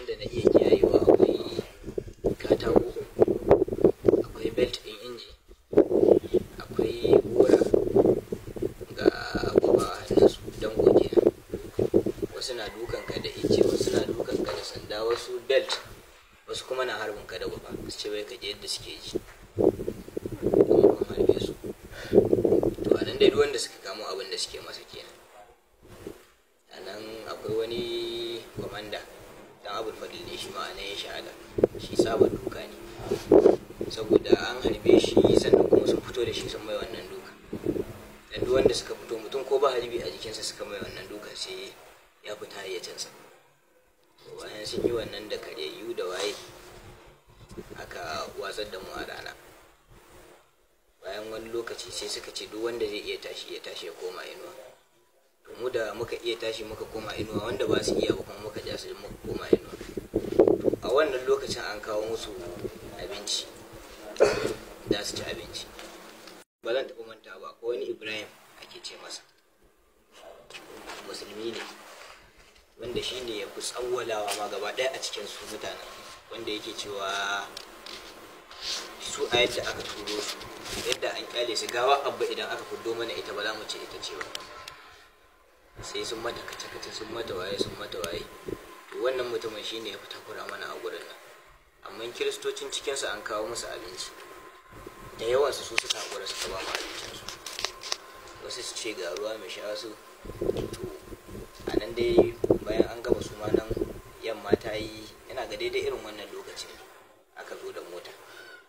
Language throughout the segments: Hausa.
Wanda na iya kiyayewa akwai katako, akwai belt ɗin inji, akwai gora, ga gwafa a hannunsu danko kenan. Wasu na dukan ka da ice, wasu na dukan ka da sanda, wasu belt, wasu kuma na harbin ka da gwafa, su ce wai ka ji yadda suke ji kuma kun harbe su. To a nan dai duk wanda suka kamo abin da suke masa kenan. A nan akwai wani kwamanda dan Abul Fadl ne, shi ma a nan ya shahada. Shi sabon duka ne, saboda an harbe shi, sannan kuma sun fito da shi sun mai wannan duka. Dan duk wanda suka fito mutum ko ba harbi a jikinsa suka mai wannan dukan, sai ya fita hayyacinsa. To bayan sun yi wannan da karyayyu da waye, aka watsar da mu a rana. Bayan wani lokaci sai suka ce duk wanda zai iya tashi ya tashi ya koma inuwa. To mu da muka iya tashi muka koma inuwa, wanda ba su iya ba kuma muka ja su muka koma inuwa. To a wannan lokacin an kawo musu abinci, da su ci abinci. Ba zan taɓa manta ba, ko wani Ibrahim ake ce masa, musulmi ne, wanda shi ne ya fi tsawwalawa ma gaba ɗaya a cikin su mutanen, wanda yake cewa su a yadda aka turo su, yadda an kyale su, gawa Abba idan aka fiddo mana ita ba za mu ce ita ce ba, sai sun mata kace-kace, sun mata waye, sun mata waye. To wannan mutumin shine ya fi takura mana a gurin nan. Amma kiristocin cikinsu an kawo musu abinci da yawansu, su suka haƙura suka ba mu abincinsu, wasu su ce ga ruwa mai sha wasu. To a nan dai bayan an gama su ma nan, yamma ta yi, yana ga daidai irin wannan lokacin aka zo da mota.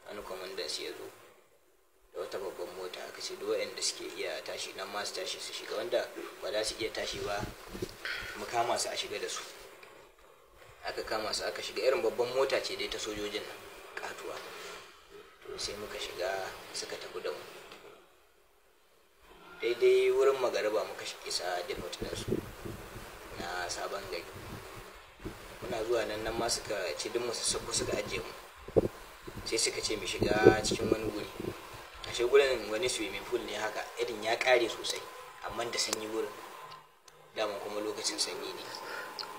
Wani kwamandan su ya zo da wata babban mota, aka ce duk waɗanda suke iya tashi nan ma su tashi su shiga, wanda ba za su iya tashi ba mu kama su a shiga da su. Aka kama su aka shiga, irin babban mota ce dai ta sojojin nan katuwa. To sai muka shiga, suka tafi da mu. Daidai wurin magariba muka isa depot ɗinsu na Sabon Gari. Muna zuwa nan, nan ma suka ce duk mu sassako, suka ajiye mu. Sai suka ce mu shiga cikin wani guri. Ashe gurin wani swimming pool ne haka, irin ya kare sosai, amma da sanyi gurin dama, kuma lokacin sanyi ne.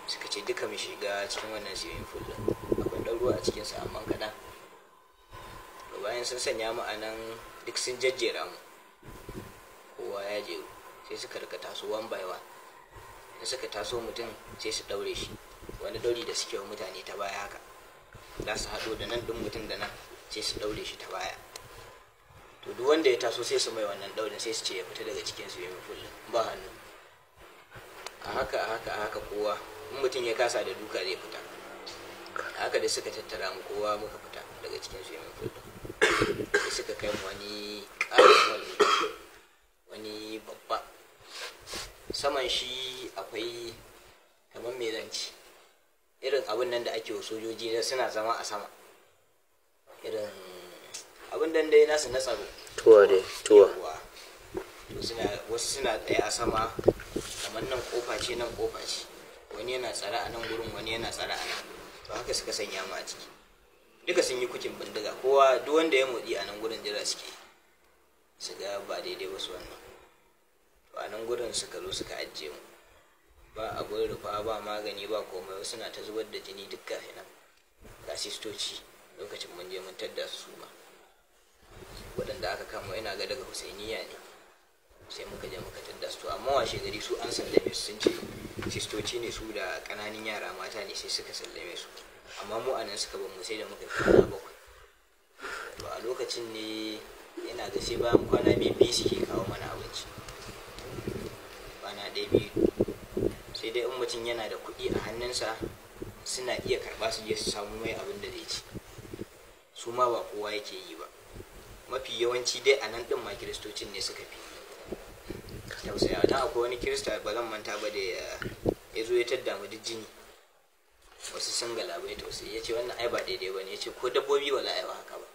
Suka ce duka mu shiga cikin wannan swimming pool din, akwai ɗan ruwa a cikinsa amma kaɗan. To bayan sun sanya mu a nan, duk sun jejjera mu, kowa ya jeru, sai suka rika taso one by one. In suka taso mutum sai su ɗaure shi, wani ɗauri da suke wa mutane ta baya haka, za su haɗo da nan ɗin mutum da nan, sai su ɗaure shi ta baya. To duk wanda ya taso sai su mai wannan ɗaurin, sai su ce ya fita daga cikin swimming pool ɗin ba hannu. A haka, a haka, a haka, kowa in mutum ya kasa da duka zai fita. A haka da suka tattara mu, kowa muka fita daga cikin swimming pool ɗin. Sai suka kai mu wani ƙarin hall, wani babba, saman shi akwai kamar me zanci irin abin nan da ake wa sojoji da suna zama a sama, irin abin nan dai nasu na tsaro. Tuwa dai, tuwa. Yawwa. To suna, wasu suna tsaye a sama, kamar nan kofa ce, nan kofa ce, wani yana tsare a nan gurin, wani yana tsare a nan. To haka suka sanya mu a ciki. Duka sun yi kukin bindiga, kowa duk wanda ya motsi a nan gurin jira suke su ga ba daidai ba su wannan. To a nan gurin suka zo suka ajiye mu, ba abin rufa, ba magani, ba komai, wasu na ta zubar da jini, duk gashi nan. Ga sistoci, lokacin mun je mun tadda su, ma waɗanda aka kama ina ga daga Husainiya ne. Sai muka je muka tadda su. To amma washe gari su an sallame su, sun ce sistoci ne su da ƙananan yara mata ne, sai suka sallame su. Amma mu anan suka bar mu sai da muka yi kwana 7. To a lokacin ne yana ga sai bayan kwana biyu suke kawo mana abinci, kwana ɗaya biyu. Sai dai in mutum yana da kuɗi a hannunsa suna iya karɓa su je su samu mai abin da zai ci. Su ma ba kowa yake yi ba. Mafi yawanci dai a nan ɗin ma kiristocin ne suka fi tausaya. Dan akwai wani kirista, ba zan manta ba, da ya zo ya tadda mu duk jini, wasu sun galabai tausayi, ya ce wannan ai ba daidai ba ne. Ya ce ko dabbobi ba za a yi wa haka ba.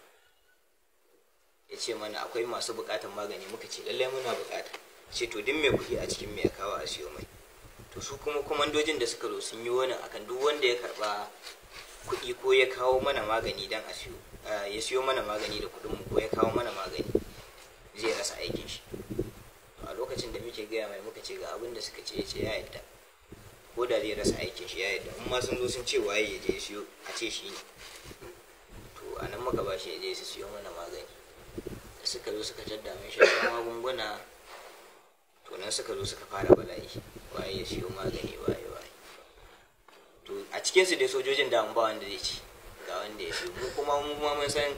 Ya ce mana akwai masu buƙatar magani, muka ce lallai muna buƙata. Ce to duk mai kuɗi a cikin mai ya kawo a siyo mai. To su kuma kwamandojin da suka zo sun yi wani akan duk wanda ya karɓa kuɗi ko ya kawo mana magani dan a siyo, ya siyo mana magani da kuɗin mu ko ya kawo mana magani, zai rasa aikin shi. To a lokacin da muke gaya mai, muka ce ga abin da suka ce, ya ce ya yadda. Ko da zai rasa aikin shi ya yadda, in ma sun zo sun ce waye ya je siyo, a ce shi ne. To a nan muka ba shi ya je su siyo mana magani. Da suka zo suka tadda mun sha magunguna, to nan suka zo suka fara bala'i, waye ya siyo magani, waye waye. To a cikin su dai sojojin da ba wanda zai ci ga wanda ya siyo. Mu kuma mun san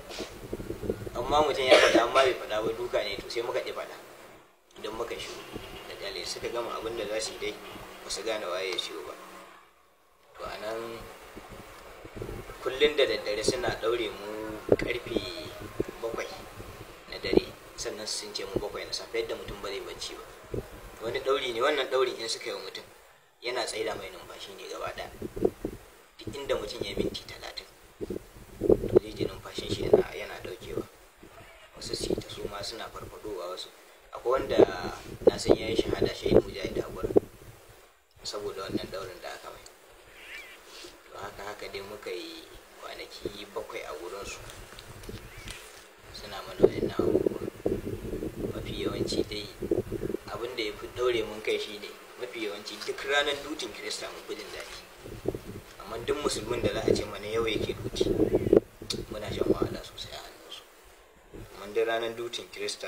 amma mutum ya faɗa amma bai faɗa ba duka ne. To sai muka ƙi faɗa idan muka shiru da kyale, suka gama abin da za su yi dai ba su gane waye ya siyo ba. To a nan kullum da daddare suna ɗaure mu karfe 7 na dare, sannan sun ce mu 7 na safe, yadda mutum ba zai bacci ba. Wani ɗauri ne wannan ɗaurin, in suka yi wa mutum yana tsaida mai numfashi ne gaba ɗaya. Duk inda mutum ya minti 30, to zai ji numfashin shi yana ɗaukewa. Wasu su ta su ma suna farfadowa. Wasu akwai wanda na san ya yi shahada, shahid Mujahid a saboda wannan daurin da aka mai. To haka haka dai muka yi kwanaki 7 a wurinsu suna mana wayannan abubuwa. Mafi yawanci dai abin da ya fi daure mun kai shine mafi yawanci duk ranar dutin Kirista mun fi jin daɗi, amma duk musulmin da za a ce mana yau yake duty, muna shan wahala sosai a hannunsu. Amma duk ranar dutin Kirista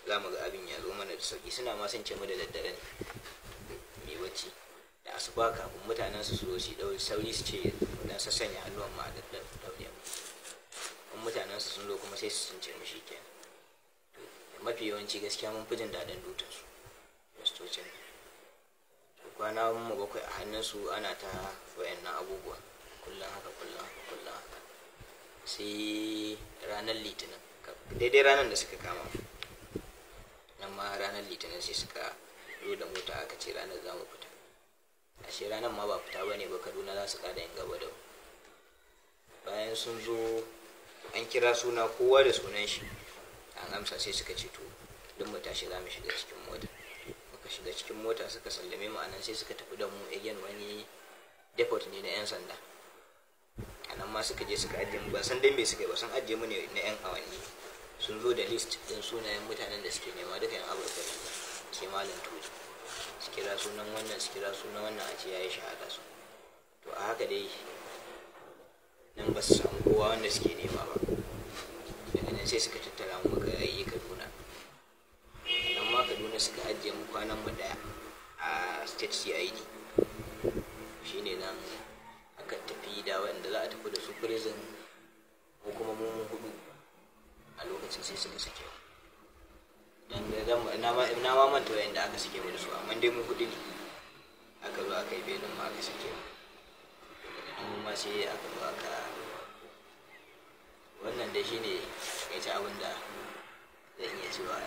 za mu ga abin ya zo mana da sauki. Suna ma son ce mu da daddare ne mai bacci, da asuba kafin mutanen su zo su dau sauri su ce dan sassanya hannuwan ma da daure mu. In mutanen su sun zo kuma sai su sun ce mu shikenan. Mafi yawanci gaskiya mun fi jin daɗin dutin su kiristocin. Kwana mu 7 a hannun su ana ta wayannan abubuwa, kullum haka, kullum haka, kullum haka. Sai ranar Litinin, daidai ranar da suka kama mu nan ma, ranar Litinin sai suka zo da mota, aka ce ranar za mu fita. Ashe ranar ma ba fita bane ba, Kaduna za su kada yin gaba da. Bayan sun zo an kira suna kowa da sunan shi, an amsa, sai suka ce to duk mu tashi, za mu shiga cikin mota. Muka shiga cikin mota, suka sallame mu anan, sai suka tafi da mu again wani depot ne na 'yan sanda. Anan ma suka je suka ajiye mu. Ban san dai me suka yi ba, sun ajiye mu ne na 'yan awanni. Sun zo da list din sunayen mutanen da suke nema, duka 'yan Afirka ne sai Malam Turi. Su kira sunan wannan, su kira sunan wannan, a ce ya yi shahada su. To a haka dai nan ba su samu kowa wanda suke nema ba. Daga nan sai suka tattara mu muka yi Kaduna. Nan ma Kaduna suka ajiye mu kwanan mu daya a State CID. Shine nan aka tafi da wanda za a tafi da su prison, mu kuma mu hudu a lokacin sai suka sake mu. Dan na ma manta wayanda aka sake mu da su, amma dai mu hudu ne. Aka zo aka yi belin mu, aka sake mu. Daga nan mu ma sai aka zo aka wannan dai shine takaice abin da zan iya cewa.